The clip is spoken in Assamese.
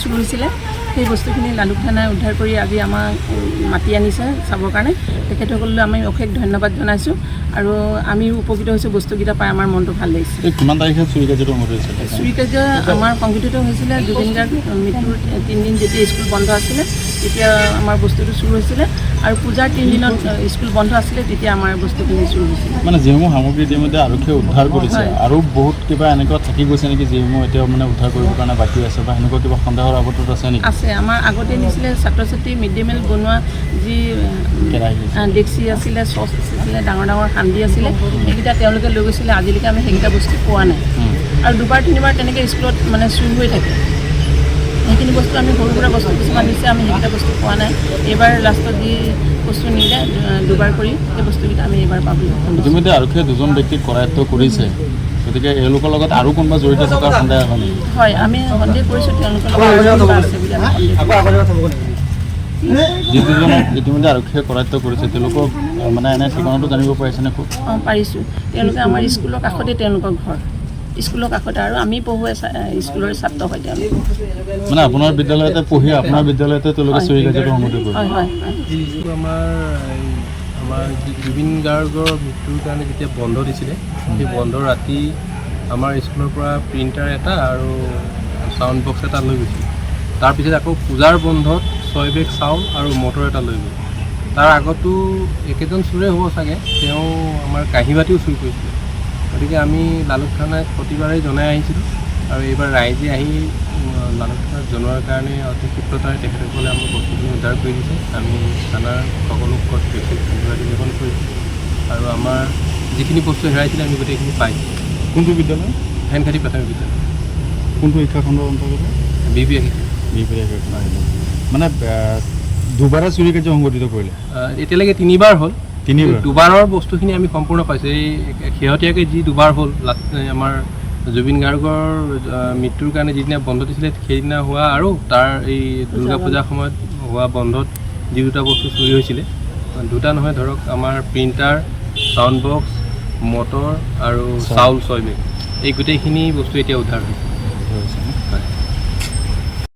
চুৰ হৈছিলে। সেই বস্তুখিনি লালুক থানাই উদ্ধাৰ কৰি আজি আমাক মাতি আনিছে চাবৰ কাৰণে। তেখেতসকললৈ আমি অশেষ ধন্যবাদ জনাইছোঁ আৰু আমি উপকৃত হৈছোঁ। বস্তুকেইটা পাই আমাৰ মনটো ভাল লাগিছে। এই কিমান তাৰিখে চুৰি কাৰ্যটো সংঘটিত হৈছিলে? চুৰি কাৰ্য আমাৰ সংঘটিত হৈছিলে জুবিন গাৰ্গ মৃত্যুৰ 3 দিন যেতিয়া স্কুল বন্ধ আছিলে, তেতিয়া আমাৰ বস্তুটো চুৰ হৈছিলে আৰু পূজাৰ 3 দিনত স্কুল বন্ধ আছিলে, তেতিয়া আমাৰ বস্তুখিনি চুৰ হৈছিলে। মানে যিসমূহ সামগ্ৰী ইতিমধ্যে আৰক্ষীয়ে উদ্ধাৰ কৰিছে, আৰু বহুত কিবা এনেকুৱা থাকি গৈছে নেকি, যিসমূহ এতিয়াও মানে উদ্ধাৰ কৰিবৰ কাৰণে বাকী আছে বা সেনেকুৱা কিবা সন্দেহৰ আৱৰ্তত আছে নেকি? আছে। আমাৰ আগতে নিছিলে ছাত্ৰ ছাত্ৰী মিড ডে মিল বনোৱা যি কেৰাহী? ডেক্সি আছিলে, চচ আছিলে, ডাঙৰ ডাঙৰ সান্দি আছিলে, সেইকেইটা তেওঁলোকে লৈ গৈছিলে। আজিলৈকে আমি সেইকেইটা বস্তু পোৱা নাই। আৰু দুবাৰ তিনিবাৰ তেনেকৈ স্কুলত মানে চুৰ হৈ থাকে। সেইখিনি বস্তু আমি সৰু সুৰা বস্তু কিছুমান দিছে, আমি সেইকেইটা বস্তু পোৱা নাই। এইবাৰ লাষ্টত যি বস্তু নিলে দুবাৰ কৰি, সেই বস্তুকেইটা আমি এইবাৰ পাবলৈ সক্ষম হৈছোঁ। ইতিমধ্যে আৰক্ষীয়ে দুজন ব্যক্তিক কৰায়ত্ব কৰিছে। গতিকে এওঁলোকৰ লগত আৰু কোনোবা জড়িত থকাৰ সন্দেহ হয় নেকি? হয়, আমি সন্দেহ কৰিছোঁ। তেওঁলোকৰ লগত আৰু কোনোবা আছে বুলি আমি সন্দেহ কৰিছোঁ। যি দুজনক ইতিমধ্যে আৰক্ষীয়ে কৰায়ত্ব কৰিছে, তেওঁলোকক মানে এনে ঠিকনাটো জানিব পাৰিছেনে খুব? অঁ, পাৰিছোঁ। তেওঁলোকে আমাৰ স্কুলৰ কাষতে, তেওঁলোকৰ ঘৰ স্কুলৰ কাষতে আৰু আমি পঢ়ুৱাই স্কুলৰ ছাত্ৰ হয় তেওঁলোক। মানে আপোনাৰ বিদ্যালয়তে পঢ়ি আপোনাৰ বিদ্যালয়তে তেওঁলোকে চুৰি কাৰ্যটো সংঘটিত কৰিছে? হয়। যিটো আমাৰ এই আমাৰ জুবিন গাৰ্গৰ মৃত্যুৰ কাৰণে যেতিয়া বন্ধ দিছিলে, সেই বন্ধৰ ৰাতি আমাৰ স্কুলৰ পৰা প্ৰিণ্টাৰ এটা আৰু চাউণ্ড বক্স এটা লৈ গৈছিল। তাৰপিছত আকৌ পূজাৰ বন্ধত 6 বেগ চাউল আৰু মটৰ এটা লৈ গ'ল। তাৰ আগতো একেজন চোৰে হ'ব চাগে, তেওঁ আমাৰ কাঁহী বাতিও চুৰ কৰিছিলে। গতিকে আমি লালুক থানাত প্ৰতিবাৰেই জনাই আহিছিলোঁ আৰু এইবাৰ ৰাইজে আহি লালুক থানাত জনোৱাৰ কাৰণে অতি ক্ষিপ্ৰতাৰে তেখেতসকলে আমাৰ বস্তুখিনি উদ্ধাৰ কৰি দিছে। আমি থানাৰ সকলো কৰ্তৃপক্ষক ধন্যবাদ জ্ঞাপন কৰিছোঁ আৰু আমাৰ যিখিনি বস্তু হেৰাইছিলে, আমি গোটেইখিনি পাইছোঁ। কোনটো বিদ্যালয়? ফেনখাটি প্ৰাথমিক বিদ্যালয়। কোনটো শিক্ষাখণ্ডৰ অন্তৰ্গত? বি বি শিক্ষা। বিহপুৰীয়া শিক্ষাখণ্ড। মানে দুবাৰে চুৰি কাৰ্য সংঘটিত কৰিলে? এতিয়ালৈকে তিনিবাৰ হ'ল। তিনিবাৰ। দুবাৰৰ বস্তুখিনি আমি সম্পূৰ্ণ পাইছোঁ। এই শেহতীয়াকৈ যি দুবাৰ হ'ল, আমাৰ জুবিন গাৰ্গৰ মৃত্যুৰ কাৰণে যিদিনা বন্ধ দিছিলে সেইদিনা হোৱা আৰু তাৰ এই দুৰ্গা পূজাৰ সময়ত হোৱা বন্ধত যি দুটা বস্তু চুৰি হৈছিলে, দুটা নহয়, ধৰক আমাৰ প্ৰিণ্টাৰ, চাউণ্ড বক্স, মটৰ আৰু চাউল 6 বেগ, এই গোটেইখিনি বস্তু এতিয়া উদ্ধাৰ হৈছে।